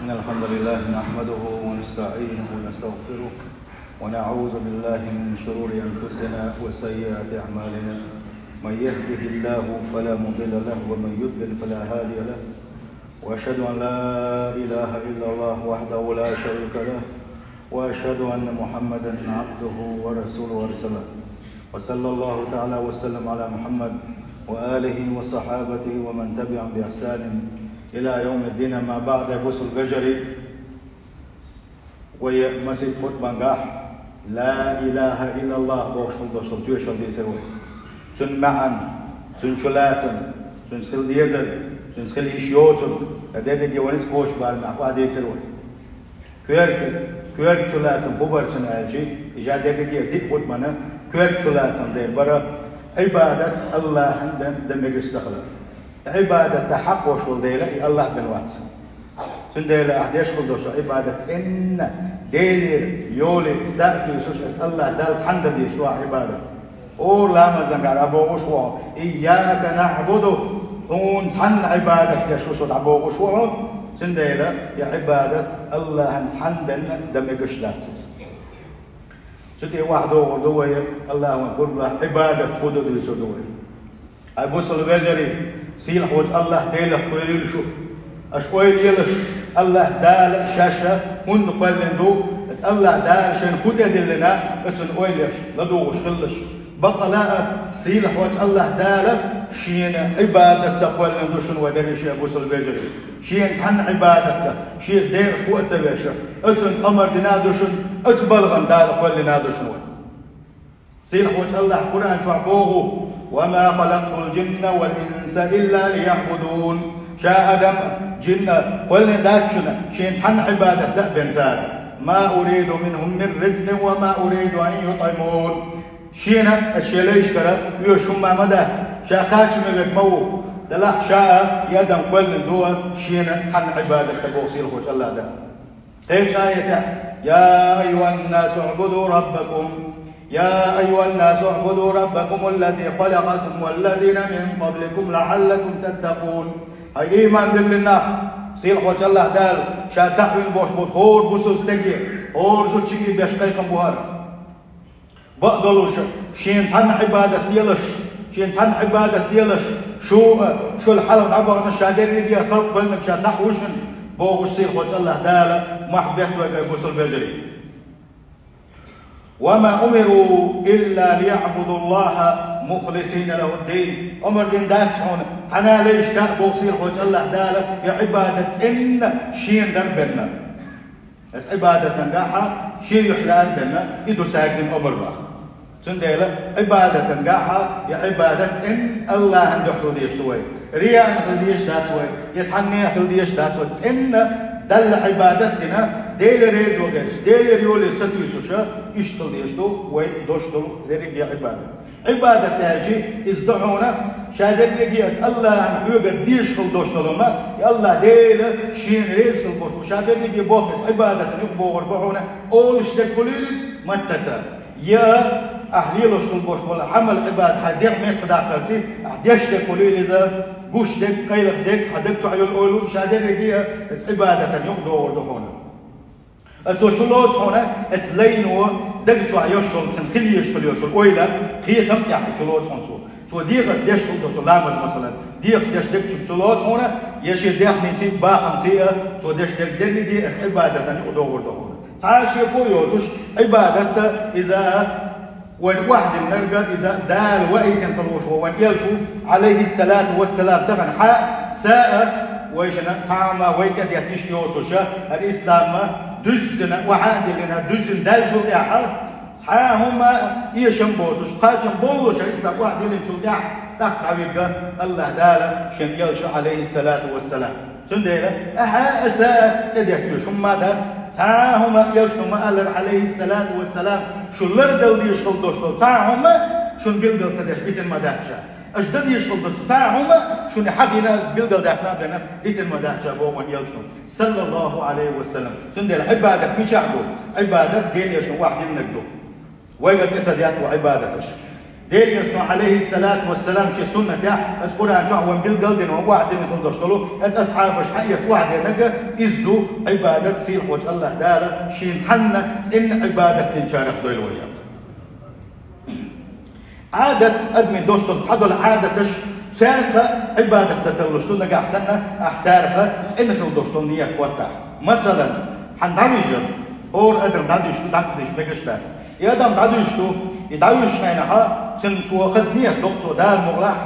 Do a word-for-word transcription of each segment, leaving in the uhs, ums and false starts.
إن الحمد لله نحمده ونستعينه ونستغفره، ونعوذ بالله من شرور أنفسنا وسيئات أعمالنا. من يهده الله فلا مضل له، ومن يضلل فلا هادي له. وأشهد أن لا إله إلا الله وحده لا شريك له، وأشهد أن محمدا عبده ورسوله أرسله. وصلى الله تعالى وسلم على محمد وآله وصحابته ومن تبعهم بإحسان إلى يوم الدين. أما بعد، бусалба вежарий, вай масийтта хутбангахь «Ла илаха иллаллах» бохуш хила долуш долу тоьшалла дийцира вай. Цуьнан маьӀна, цуьнан чулацам, цуьнца хила дезар, цуьнца хила йиш йоцург, ткъа дерриге вайна кхочу барамехь охьадийцира вай. Коьрта, коьрта чулацам хӀун бара цуьнан аьлча, и жа дерриге а диъ хутбана коьрта чулацам дерг бара Ӏибадат Аллахьан дан, дан мегаш ца хилар. Ӏибадат дан хьакъ волуш волу Дела и Аллахь бен вац. Цундела ахь деш хила долуш Ӏибадат цӀенна, Делера, йоле, са а туьйсуш, аса Аллахь Далла цхьанна дан дезаш ду ахь Ӏибадат. ХӀора ламазан гӀара дӀабохуш ву хьо: «Ийяка нагӀбуду», хьуна цхьанна Ӏибадат деш ву со дӀабохуш ву хьо. Цундела и Ӏибадат Аллахьан цхьанна бен дан мегаш дац иза. Цу тӀе охьадогӀур ду вай, Аллахьан пурба лахь, Ӏибадат хӀун ду дуьйцур ду вай. Ай бусалба вежарий, сийлахьчу Аллахь Делах кхоьлийла шу. Аша ойла елаш, Аллахь Дала шаьш хӀунда кхоьллина ду, оцу Аллахь Дала шайна хӀун тӀедиллина, оцунна ойла еш, ладугӀуш хилалаш. Бакъала а, сийлахьчу Аллахь Дала шена Ӏибадат дан кхоьллина ду шуна, вай дерриш а бусалба вежарий. Шена цхьанна Ӏибадат дан, шеца декъашхо а ца веш, оцунца амар дина а ду шуна, оцу балхана Дала кхоьллина а ду шуна вай. Сийлахьчу Аллахь Къуръан чохь боху: «Ва ма халакътул жинна вал инса илла лияъбудун». Ша адам а, жин а кхоьллина дац шуна, шена цхьанна Ӏибадат дан а бен цара. «Ма уриду минхум мин ризкъин ва ма уриду ан ютӀимун». Шена, аса шен лайшкара оьшуш хӀумма ма дац, ша кхачаме верг ма ву, делахь ша а, и адам кхоьллина ду шена цхьанна Ӏибадат дан боху сийлахьчу Аллахь Дала. Кхечу аятехь: «Я айюханнасу уъбуду раббакум, я айюханнасу уъбуду раббакум аллази халакъакум валлазина мин къабликум лаъаллакум таттакъун». Хьай ийман диллина нах, сийлахьчу Аллахь Дала ша цхьаъ вина бохуш болу хӀора бусалба стаге, хӀора зудчуьнге беш кхайкхам бу хӀара. Бакъдолуш, шена цхьанна Ӏибадат делаш, шена цхьанна Ӏибадат делаш, шу а, шул хьалха дӀабаханаш, ша дерриге а халкъ кхоьллинарг ша цхьаъ ву шуна, бохуш сийлахьчу Аллахь Дала мохь бетта вай, бусалба вежарий. «Ва ма умиру илла лияъбудуллаха мухлисина лахуддин». Омар дина дац хьуна, цхьана а лайшка а боху сийлахьчу Аллахь Дала, я Ӏибадат цӀенна шена дар бенна. Аса Ӏибадатан гахьа шен юьхь лаьара бенна, и ду цаьрга дина омар баха. Цундела Ӏибадатан гахьа я Ӏибадат цӀенна Аллахьан дуьхьа хила дезаш ду вай. Рияан хила дезаш дац вай, я цхьанне а хила дезаш дац вай. ЦӀенна Далла Ӏибадат дина, Дела реза вахарш, Делера йоле сатуьйсуша, иштта хила дезаш ду вай дош долу дерриге а Ӏибадат. Ӏибадат аьлчи, иза ду хьуна, ша дерриге а Аллахьан хьоьгара дезаш хила дош долу ма, и Аллахь Дела шена реза хила болуш бу, ша дерриге боху иза Ӏибадатан юкъа богӀур бу хьуна, олуш дерг хуьлийла иза маттаца. Я ахь лелош хила болуш болу Ӏамал Ӏибадат хьайн дегӀ меттах даккхарций, ахь деш дерг хуьлийла иза, гуш дерг, къайлаха дерг, хьан даг чохь йолу ойла, ша дерриге а иза Ӏибадатан юкъа догӀур ду хьуна. Цо чу лоцу хьуна, оцу лайно даг чохь йолуш йолу, цуьнан хила езаш хила йолуш йолу ойла, кхетам а тӀехь чу лоцу хьуна цо. Цо дегӀаца деш хила долуш йолу ламаз, масалан, дегӀаца деш дерг чу, чу лоцу хьуна, я шен даьхнийций, бахамций а, цо деш дерг дерриге а оцу Ӏибадатан юкъа догӀур ду хьуна. Цхьа а шеко йоцуш, Ӏибадат иза Вайн охьадиллинарг иза Дала ваийтина хилла волуш ву вайн элча, Ӏалайхиссалату вассалам, тахана хьа а, са а вайшинна цхьа а хӀума вай тӀедетта йиш йоцуш, хӀара ислам дуьззина охьа а диллина, дуьззина даьллачул тӀаьхьа, цхьа а хӀума эшам боцуш, кхачам боллуш хӀара ислам охьадиллинчул тӀаьхьа, тӀаккха дӀавигга Аллаха Дала шен элча, Ӏалайхиссалату вассалам. Цундела ахьа а, аса а тӀедетташ хӀума ма дац, цхьа а хӀума, элчано ма-аллара, Ӏалайхиссалату вассалам, шу лардала дезаш хила долуш долу цхьа а хӀума шуна билггал ца деш дитина ма дац ша. Аша дан дезаш хила долуш цхьа а хӀума шуна хьахийна, билггал даьккхина а бина, дитина ма дац ша, боху вайн элчано, саллаллаху Ӏалайхи ва саллам. Цундела Ӏибадат мичахь ду? Ӏибадат Делан элчано охьадиллинарг ду. Вайгара тӀе ца детта ву Ӏибадаташ. Делан Элчано, Ӏалайхи ссалату вассалам, шен суннатехь, аса Къуръан чохь вайна билгалдина, вайна охьадиллина хила долуш долу, аса асхьабаша хьаэца охьаденарг, иза ду Ӏибадат сийлахьчу АллахӀ Дала шена цхьанна цӀена Ӏибадат динчарах дойла вай. Ӏадат, адамийн долуш долу цхьадолу Ӏадаташ, царах Ӏибадат дан тарлуш ду нагахь санна, ахь царах цӀена хила долуш долу ният хӀоттахь. Масалан, хьан дӀавижира, хӀора адам дӀадуьйш, дӀа ца дуьйш мегаш дац. И адам дӀадуьйш ду, и дӀавуьйшучу хенахь, цуьнан цо хаза ният доккху цо Дала мукъалахь,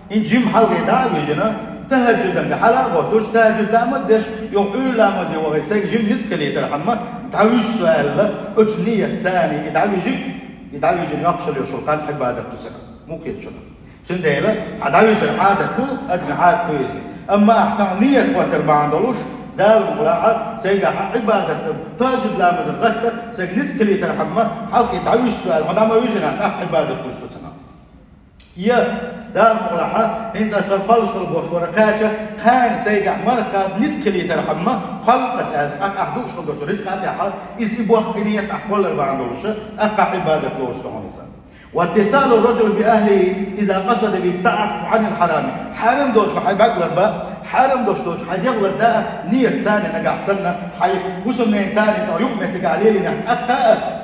и жима хьалхе дӀа а вижина, тахӀажжудан хьала а гӀоттуш, тахӀажжуд ламаз деш, юха Ӏуьйра ламазе вахе, сайга жима ницкъ хилийтархьама, дӀавуьйш со аьлла, оцу ниятца и дӀавижиг, и дӀавижина йоккхуш йолу хан Ӏибадат ду цунах. Муха хета шуна? Цундела хьан дӀавижар Ӏадат ду, адамийн Ӏадат ду иза. Амма ахь цхьаъ ният хӀоттар бахьана долуш, Дала мукъалахь, сайгахь Ӏибадат, тахӀажжуд ламазан гӀатта, сайга ницкъ хилийтархьама, хьалхе дӀавуьйш со аьлла, хьо дӀа ма вижина, тӀаккха Ӏибадат хуьлуш ду цунах. Я, Дала мукъалахь, хӀинца аса кхоллуш хила бош вара кхача, кхана сайгахь марха ницкъ хилийтархьама, кхолла аса аьлла, тӀаккха ахь дууш хила долуш рицкъа тӀехь, иза и боху и ният ахь кхоллар бахьана долуш, тӀаккха Ӏибадат лоруш ду хьуна иза. واتصال الرجل بأهله إذا قصد بالتعفف عن الحرام. Хьарам долчух хьайн бӀаьрг лар бан, хьарам долуш долчух хьайн дегӀ лар дан а, ният царна нагахь санна, хьайн хӀусамненан царна тӀе юкъаметтигахь лелийнехь тӀаккха а.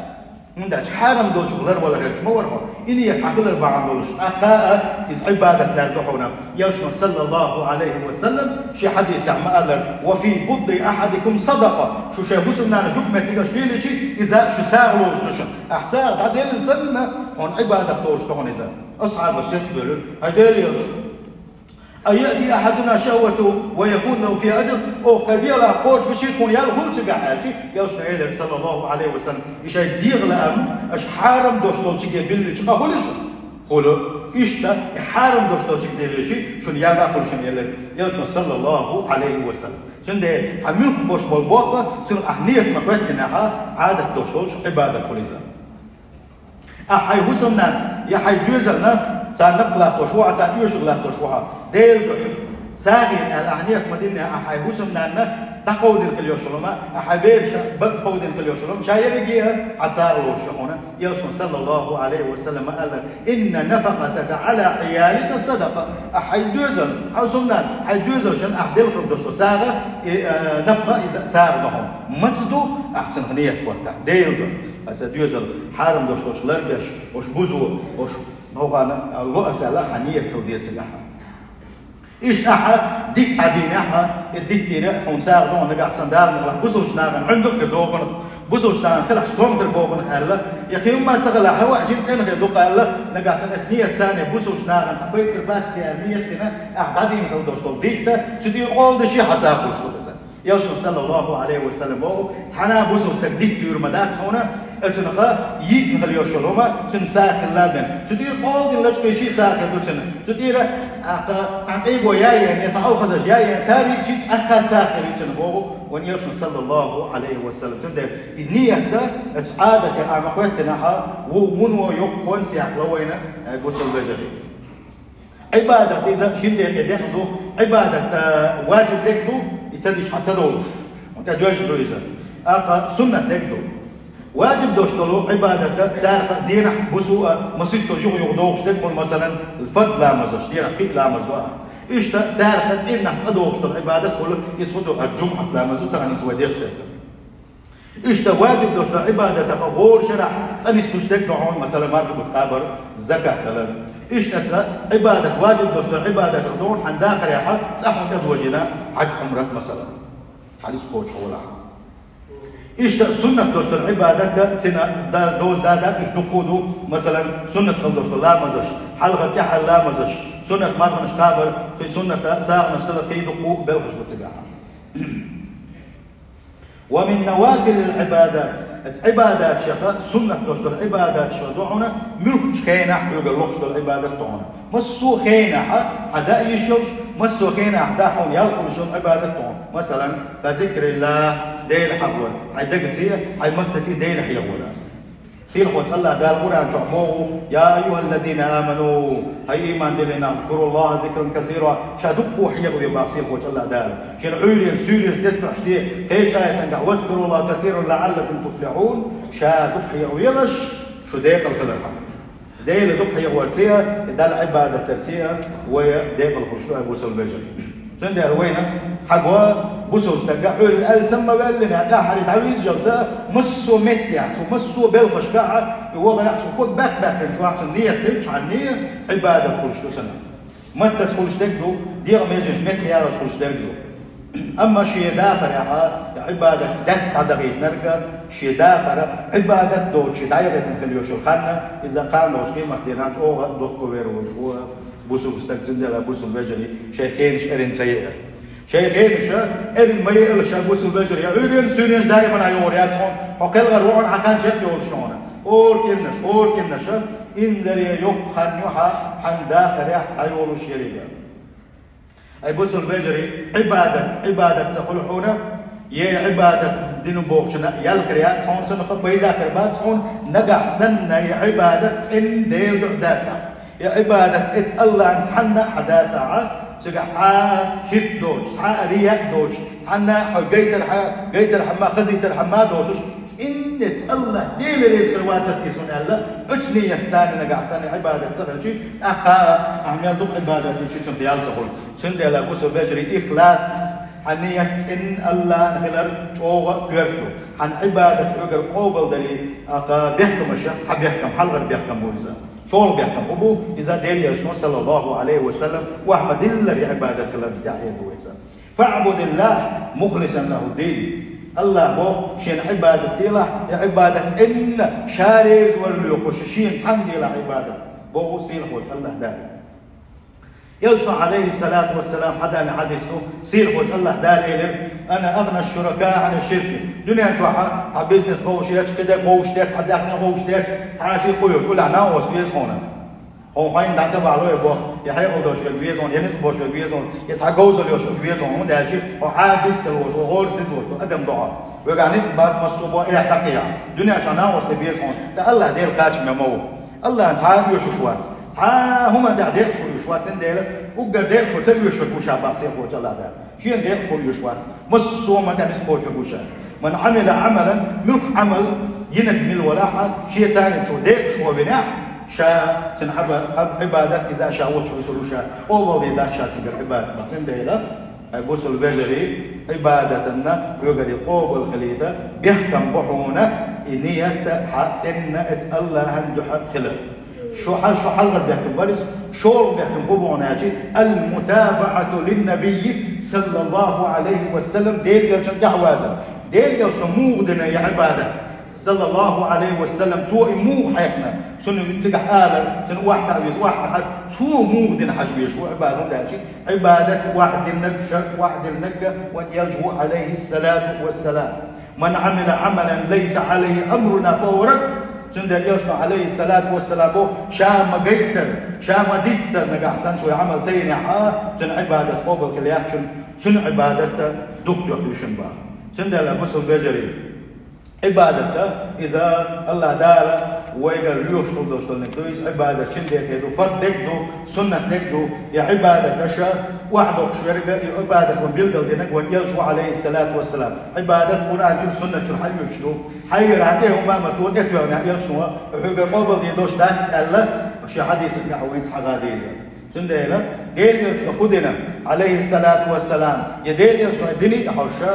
ХӀунда аьлча хьарам долчух ларвалар хилча ма вара хьо, и ният хьан хилар бахьана долуш тӀаккха а, иза Ӏибадат лаьрга ду хьуна. Элчано, саллаллаху Ӏалайхи ва саллам, шен хьадисехь ма-аллара: «وفي بضع أحدكم صدقة». Шу шайн хӀусамнанаш юкъаметтигаш лелийчи, иза шу сагӀа лоруш ду шуна. Ахь сагӀа дӀаделла санна, хьуна Ӏибадат лоруш ду хьуна иза. Асхьабаша цецбевлира: «ХӀай Делан Элча, أيأتي أحدنا شهوته ويكون له فيها أجر؟» Оха тхан дегӀ лаахь кхочушбичи тхуна ял хуьлу цигахь аьлчи, Элчано элира, саллаллаху Ӏалайхи ва саллам, и шайн дегӀ лаам аша хьарам долуш долчуьнга биллича къа хуьлу шуна? Хуьлу. Иштта, и хьарам долуш долчуьнга делличи, шуна ял а хуьлу шуна элира Элчано, саллаллаху Ӏалайхи ва саллам. Цундела хьан муьлхха болуш болу бохам, цунах ахь ният ма хӀоьттинехь, Ӏадат долуш долчух Ӏибадат хуьлу иза. Ахь хьайн хӀусамнанна я хьайн доьзална, царна накъ латтош ву хьо, царна оьшург латтош ву хьо, Делан дуьхьа сагӀина аьлла ахь ният ма диннехь, ахь хьайн хӀусамнанна дӀакховдийна хила йолуш йолу хӀума, ахь хьайн бераша бага кховдийна хила йолуш йолу хӀума, ша ерриге а хьан сагӀа лоруш ю хьуна. Элчано, саллаллаху Ӏалайхи ва саллам, ма-аллара: «إن نفقتك على عيالك صدقة». Ахь хьайн доьзал, хьайн хӀусамнанна, хьайн доьзалшна ахь делла хила долуш долу сагӀа, и, а, напха, иза сагӀа ду хьуна. Маца ду, ахь цунах ният хӀоттахь, Делан дуьхьа. Аса доьзал хьарам долуш долчух ларбеш, уьш бузо, уьш новкъана ло аса аьлла, хьан ният хила деза цигахь. Иштта ахьа дитт Ӏадийнехь, и диттера хьуна сагӀа ду хьуна нагахь санна Дала мукъалахь бусалбачу нахана хьуьнда хир догӀунах, бусалбачу нахана хилахь стом хир богӀунах аьлла, я кхин хӀумма ца хилахь, хӀаваъ жима цӀена хир ду-кх аьлла, нагахь санна аса ният царна бусалбачу нахана цхьа пайда хир бац те аьлла ният дина, ахь дӀадийна хила долуш долу дитт, цу тӀера къола дичи хьан сагӀа хуьлуш ду иза. Элчано, саллаллаху Ӏалайхи ва саллам, боху: цхьана а бусалба стаг дитт луьйр ма дац хьуна, оцунах йиъна хила йолуш йолу хӀума цуьнан сагӀа хилла бен. Цу тӀера къола дина лачкъийчи сагӀа хир ду цуьнан. Цу тӀера, а, кха, цхьана къийго яйена, я цхьа алхазаш яйена, цара йиъчи тӀаккха сагӀа хир ю цуьнан боху вайн Элчано, саллаллаху Ӏалайхи ва саллам. Цундела и ният дан, оцу Ӏадатех ахь ма хӀоьттинехь, ву-, вуно йоккха хӀонс яккхало вайна, э, бусалба вежарий. Ӏибадат иза шина декъе декъа ду, Ӏибадат, а, важиб дерг ду, и ца дича хьан ца долуш. ХӀунда аьлча доьжна ду иза. ТӀаккха суннат дерг ду. Важиб долуш долу Ӏибадат царах дийнахь, бусу а, масийтта юха-юха догӀуш дерг хуьлу, масалан, фард ламазаш, дийнахь кхин а ламаз ду ахьа. Иштта царах къирнахь цкъа догӀуш долу Ӏибадат хуьлу, иза хӀун ду, хӀара жумӀат ламаз ду, тахана хӀинца вай деш дерг. Иштта важиб долуш долу Ӏибадатах гӀора шарахь цӀа нислуш дерг ду хьуна, масалан, марха бутт кхабар, закат далар. Иштта цкъа Ӏибадат, важиб долуш долу Ӏибадатах ду хьуна хьан дахарехь цкъа хьуна тӀедожийна хьаьж, Ӏумрат, масалан. Хьадис кхочуш хьолахь. Иштта суннат долуш долу Ӏибадат да, цина да, доза да, да, уьш дуккха а ду, масалан, суннат хила долуш долу ламазаш, хьалха тӀаьхьара ламазаш, суннат марханаш кхабар, кхин суннат сагӀанаш дала, кхин дуккха а белхаш ду цигахь. ومن نوافل العبادات. Аса Ӏибадаташах, суннат долуш долу Ӏибадаташах ду хьуна муьлххачу хенахь хьоьгара лохуш долу Ӏибадат ду хьуна. Массо а хенахь хьан дан йиш йолуш, массо а хенахь дан хьуна ял хуьлуш йолу Ӏибадат ду хьуна. Масалан, ذكر الله, Дела хьахор, хьайн дагца а, хьайн маттаца а Дела хьехор. Сийлахьчу АллахӀ Дала Къуръан чохь боху: «يا أيها الذين آمنوا», хӀай ийман диллина нах, «اذكروا الله ذكرا كثيرا», ша дуккха а хьехаве боху сийлахьчу АллахӀ Дала. Шен Ӏуьйренца, суьйренца тесбихьаш де, кхечу аятангахь: «واذكروا الله كثيرا لعلكم تفلحون», ша дуккха хьехавелаш, шу декъала хилархьама. Дела дукха хьехаварца а, Далла Ӏибадат дарца а вай декъала хуьлуш ду, ай бусалба вежарий. Цундела вайна хьагӀо бусалба стага Ӏуьйрре аьлла самаваьллина, тӀаьххьара дӀавижжалца, массо а меттехь, цу массо а белхашкахь а, и вахарехь цу ког баьккхина чохь цуьнан ният хилча, хьан ният Ӏибадат хуьлуш ду цуьнан. Маттаца хуьлуш дерг ду, дегӀан меженаш меттахъяларца хуьлуш дерг ду. Амма шен дахарехь а, Ӏибадат дас дӀадахийтинарг а, шен дахар Ӏибадат доцуш дӀаяхийтина хила йиш йолу хан, иза кхана долчу къематдийнахь чӀогӀа дохко вер волуш ву бусалба стаг, цундела бусалба вежарий шайн хенаш эрна ца яа. Шайн хенаш эрна ма яла ша бусалба вежарий, я Ӏуьйренаш, суьйренаш даимана йогӀур яц хьуна, хьо кхелхар вахана хьан хан чекх йолуш хьуна. ХӀора кӀирнаш, хӀора кӀирнаш, инзаре йоккха хан ю хьан, хьан дахарехь хьан йолуш ерг а. Ай бусалба вежарий, Ӏибадат, Ӏибадат ца хуьлу хьуна, е Ӏибадат дина бохучунна ял хир яц хьуна, цунах пайда хир бац хьуна, нагахь санна и Ӏибадат цӀена Делан дуьхьа дацахь. И Ӏибадат эцу Аллахьна цхьанна а хьан дацахь, цигахь цхьа а ширк доцуш, цхьа а рияъ доцуш, цхьанна а хьо гайтархьама, гайтархьама, хазийтархьама доцуш, цӀиннеца Аллахь Дела реза хир вацара те суна аьлла, оцу ниятца нагахь санна Ӏибадат ца хилчи, тӀаккха а, ахьа мел дукха Ӏибадат дичи цунах ял ца хуьлу. Цундела бусалба вежарий, ихлас, хьан ният цӀинна Аллахьна хилар чӀогӀа а коьрта ду. Хьан Ӏибадат хьоьгара къобалдале, тӀаккха бехкамашах цхьа бехкам, хьалхара бехкам бу иза. ШолгӀа бехкам хӀун бу? Иза Делан Элчано, саллаллаху Ӏалайхи ва саллам, охьа ма-диллара и Ӏибадат хиларна тӀехь хьедо вайца. «ФаӀбудиллахӀа мухлисан лахӀу ддин». Аллахь боху, шена Ӏибадат делахь, и Ӏибадат цӀенна, ша реза вар лоькхуш, шена цхьанна делахь Ӏибадат, боху сийлахьчу Аллахь Дала. Элчано, Ӏалайхиссалату вассалам, хьадалийна хьадис ду, сийлахьчу Аллахь Дала элира: «Ана агӀна шшуракаи Ӏани шширки». Дуьнен чохь хьан бизнес ховшъеш, кхидерг ховшдеш, хьан даьхни ховшдеш, цхьа а ши къу йоцуш, уллехь накъост веза хьуна. Хьо хьайна дӀа ца бахьало я боху, я хьекъал долуш верг веза хьуна, я ницкъ болуш верг веза хьуна, я цхьа говзалла йолуш верг веза хьуна, хӀунда аьлча хьо Ӏаджиз хила волуш, хьо гӀорасиз волуш ду адам догӀа. Вегахь ницкъ бац, массо а боху, эхь дӀакхехьа. Дуьнен чохь накъост дан беза хьуна, ткъа Аллахь Дела кхачаме ма ву. Аллахьна цхьа а оьшуш вац. Цхьа а хӀуманна тӀехь декъаш хьо оьшуш вац, цундела уггар декъаш хьо ца оьшург ву ша боху сийлахьчу Аллахь Дала. Шена декъаш хьо оьшуш вац. Массо а хӀуманна тӀехь ницкъ кхочург ву ша. «Ман Ӏамила Ӏамалан», муьлхха Ӏамал йинарг мила валахь а, шен царна цо декъаш хьо винехь, ша цуьнан Ӏаба-, Ӏаб-, Ӏибадат иза ша воцуш хьуьйтур ву ша, къобалдийр дац ша цуьнгара Ӏибадат боху. Цундела, ай бусалба вежарий, Ӏибадатана хьоьгара къобал хилийта, бехкам бу хьуна, и ният хьан цӀенна эцу Аллахьан дуьхьа хилар. Шу хьал-, шу хьалхара бехкам бара иза, шолгӀа бехкам хӀун бу хьуна аьлча, «Ал-мутабаӀату лин-набийи, саллаллаху Ӏалайхи ва саллам», Делан Элчанна тӀаьхьавазар. Делан Элчано муха дина и Ӏибадат, саллаллаху Ӏалайхи ва саллам, цо и муха хьехна, цунна цигахь алар, цунна охьатаӀа веза, охьатаӀар, цо муха дина хьажа везаш ву Ӏибадат, хӀунда аьлча Ӏибадат охьадинарг, шарӀ охьадинарг вайн Элча ву, Ӏалайхиссалату вассалам. «Ман Ӏамила Ӏамалан лайса Ӏалайхи амруна фахӀува радд». Цундела Элчано, Ӏалайхиссалату вассалам, боху, ша ма гайтара, ша ма дийццара нагахь санна цо и Ӏамал ца йинехь а, цуьнан Ӏибадат къобал хила яц шуна, цуьнан Ӏибадат дукха тоьхна ду шуна боху. Цундела, бусалба вежарий, Ӏибадат, иза Аллахь Дала вайгара лоьхуш хила долуш долу ду иза, Ӏибадат шина декъе ду, фард дерг ду, суннат дерг ду, и Ӏибадат аша охьадоккхуш верг, и Ӏибадат вайн билгалдинарг вайн Элча ву, Ӏалайхиссалату вассалам. Ӏибадат Къуръан чуьра, суннат чуьра хьаоьцуш ду. Хьайгара хьан тӀе хӀума ма тоху тӀетоьхна, Элчано хьоьгара къобалдийр долуш дац аьлла, шен хьадисашкахь вайна цхьа гӀа деза. Цундела, Делан Элчано хӀун дина, Ӏалайхиссалату вассалам, я Делан Элчано дина а хьовша,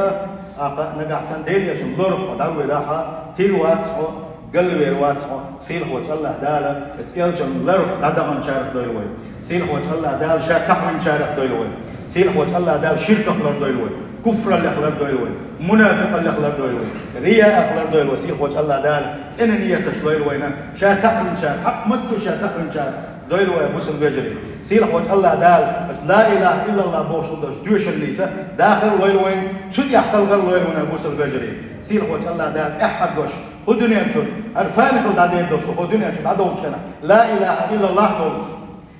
тӀаккха нагахь санна Делан Элчанна лорах хьо дӀавелахь а, тила вац хьо, галвер вац хьо, сийлахьчу Аллахь Дала Элчанна лорах дӀадаханчарах дойла вай. Сийлахьчу Аллахь Дала Ша цхьаъ винчарах дойла вай. Сийлахьчу Аллахь Дала ширках лардойла вай, куфраллех лардойла вай, мунафикъаллех лардойла вай, рияах лардойла вай. Сийлахьчу Аллахь Дала цӀена нияташ лойла вайна, Ша цхьаъ винчарах, хьакъ ма ду Ша цхьаъ винчарах дойла вай, бусалба вежарий. Сийлахьчу Аллахь Дала ла илахӀа иллаллахӀ бохуш долчу доьшаллица дахар лойла вайна, цу тӀехь кхалхар лойла вайна, бусалба вежарий. Сийлахьчу Аллахь Дала тӀаьххьара дош, хӀу дуьнен чуьра, хӀара фанихал дӀадер долуш, хӀу дуьнен чуьра дӀадолчу хенахь, ла илахӀа иллаллахӀ долуш,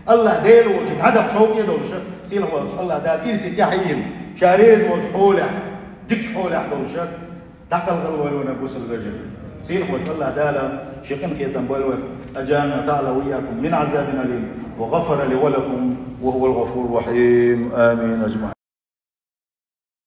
Аллахь Дела волчу дӀадаккха шовкъе долуш, сийлахь волчу Аллахь Дала ирсе тӀаьхьийна, Ша реза волчу хьолехь, дикачу хьолехь долуш, дӀакхалхар лойла вайна, бусалба вежарий. Сийлахьчу Аллахь Дала шен къинхетам бойла вайх. أجارنا تعالى وإياكم من عذاب أليم، وغفر لي ولكم، وهو الغفور الرحيم. آمين أجمعين.